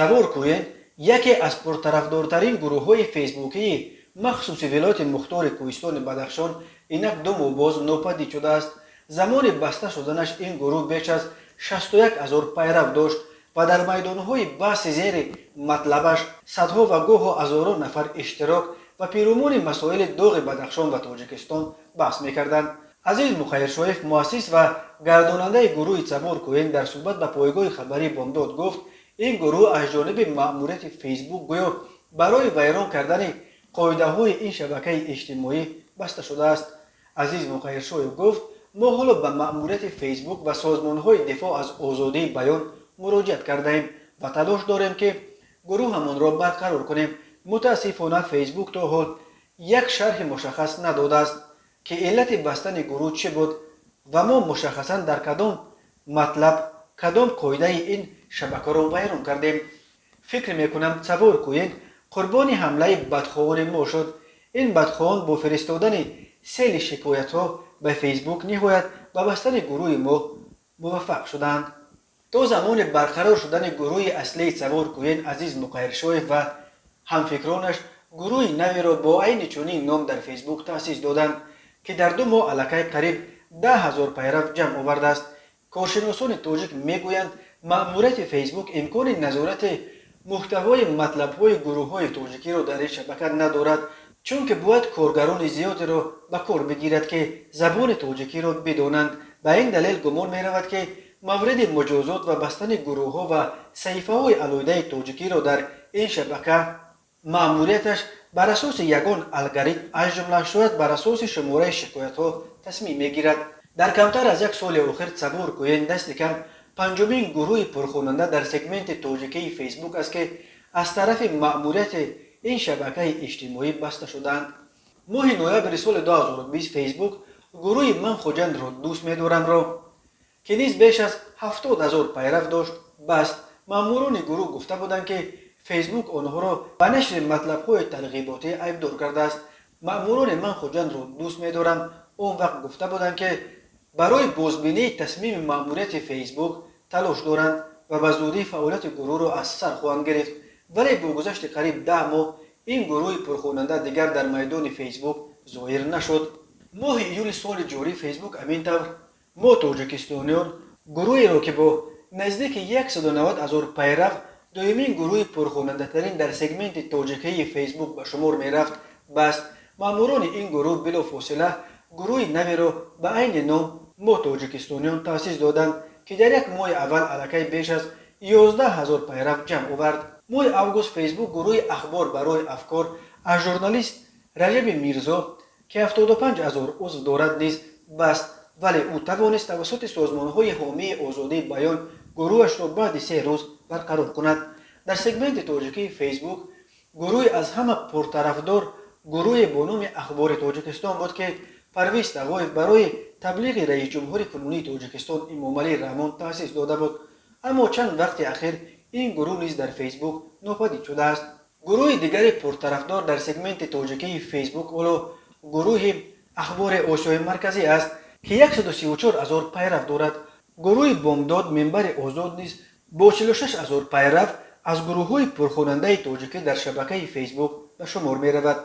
Цавор Кӯен яке аз пуртарафдортарин гурӯҳҳои фейсбукии махсуси вилояти мухтори Кӯҳистони Бадахшон инак 2 моҳ боз нопадид шудааст. Замони баста шуданаш ин гурӯҳ беш аз 61 ҳазор пайрав дошт ва дар майдонҳои баҳси зери матлабаш садҳо ва гоҳо ҳазорон нафар иштирок ва пиромуни масоили доғи Бадахшон ва Тоҷикистон баҳс мекарданд. Азиз Мухайиршоев, муассис ва гардонандаи гурӯҳи Цавор Кӯен, дар суҳбат ба пойгоҳи хабарии Бомдод гуфт, ин гурӯҳ аз ҷониби маъмурияти Фейсбук гӯё барои вайрон кардани қоидаҳои ин шабакаи иҷтимоӣ баста шудааст. Азиз Муқайиршоев гуфт: «Мо ҳоло ба маъмурияти Фейсбук ва созмонҳои дифоъ аз озодии баён муроҷиат кардаем ва талош дорем, ки гурӯҳамонро барқарор кунем. Мутаассифона, Фейсбук то ҳол як шарҳи мушаххас надодааст, ки иллати бастани гурӯҳ чӣ буд ва мо мушаххасан дар кадом матлаб, кадом қоидаи ин шабакаро вайрон кардем. Фикр мекунам, Цавор Кӯен қурбони ҳамлаи бадхоҳони мо шуд. Ин бадхоҳон бо фиристодани сели шикоятҳо ба Фейсбук ниҳоят ба бастани гурӯҳи мо муваффақ шуданд». То замони барқарор шудани гурӯҳи аслии Цавор Кӯен, Азиз Муқайиршоев ва ҳамфикронаш гурӯҳи наверо бо айни чунин ном дар Фейсбук таъсис доданд, ки дар 2 моҳ аллакай қариб 10 000 пайрав ҷамъ овардааст. Коршиносони тоҷик мегӯянд, маъмурияти Фейсбук имкони назорати муҳтавои матлабҳои гурӯҳҳои тоҷикиро дар ин шабака надорад, чунки бояд коргарони зиёдеро ба кор бигирад, ки забони тоҷикиро бидонанд. Ба ин далел гумон меравад, ки мавриди муҷозот ва бастани гурӯҳҳо ва саҳифаҳои алоҳидаи тоҷикиро дар ин шабака маъмурияташ бар асоси ягон алгоритм, аз ҷумла шояд бар асоси шумораи шикоятҳо тасмим мегирад. Дар камтар аз як соли охир Цавор Кӯен дасти кам панҷумин гурӯҳи пурхонанда дар сегменти тоҷикии Фейсбук аст, ки аз тарафи маъмурияти ин шабакаи иҷтимоӣ баста шудаанд. Моҳи ноябри соли 2020 Фейсбук гурӯҳи «Ман Хуҷандро дӯст медорамро, ки низ беш аз 70 000 пайрав дошт, баст. Маъмурони гурӯҳ гуфта буданд, ки Фейсбук онҳоро ба нашри матлабҳои тарғиботӣ айбдор кардааст. Маъмурони «Ман Хуҷандро дӯст медорам» он вақт гуфта буданд, ки барои бозбинии тасмими маъмурияти Фейсбук талош доранд ва ба зудӣ фаъолияти гурӯҳро аз сар хоҳанд гирифт, вале бо гузашти қариб 10 моҳ ин гурӯҳи пурхонанда дигар дар майдони Фейсбук зоҳир нашуд. Моҳи июли соли ҷорӣ Фейсбук ҳамин тавр «Мо тоҷикистониён» гурӯҳеро, ки бо наздики 190 ҳазор пайрав дуюмин гурӯҳи пурхонандатарин дар сегменти тоҷикии Фейсбук ба шумор мерафт, баст. Маъмурони ин гурӯҳ билофосила гурӯҳи наверо ба айни ном «Мо тоҷикистониён» таъсис доданд, ки дар як моҳи аввал аллакай беш аз 11 000 пайрав ҷамъ овард. Моҳи август Фейсбук гурӯҳи «Ахбор барои афкор» аз журналист Раҷаби Мирзо, ки 75 ҳазор узв дорад, низ баст, вале ӯ тавонист тавассути созмонҳои ҳомии озодии баён гурӯҳашро баъди 3 рӯз барқарор кунад. Дар сегменти тоҷикии Фейсбук гурӯҳи аз ҳама пуртарафдор гурӯҳе бо номи «Ахбори Тоҷикистон» буд, ки Парвиз Тағоев барои таблиғи раисҷумҳури кунунии Тоҷикистон Эмомалӣ Раҳмон таъсис дода буд. Аммо чанд вақти ахир ин гурӯҳ низ дар Фейсбук нопадид шудааст. Гурӯҳи дигари пуртарафдор дар сегменти тоҷикии Фейсбук ҳоло гурӯҳи «Ахбори Осиёи Марказӣ» аст, ки 134 ҳазор пайрав дорад. Гурӯҳи «Бомдод минбари озод» низ бо 46 ҳазор пайрав аз гурӯҳҳои пурхонандаи тоҷикӣ дар шабакаи Фейсбук ба шумор меравад.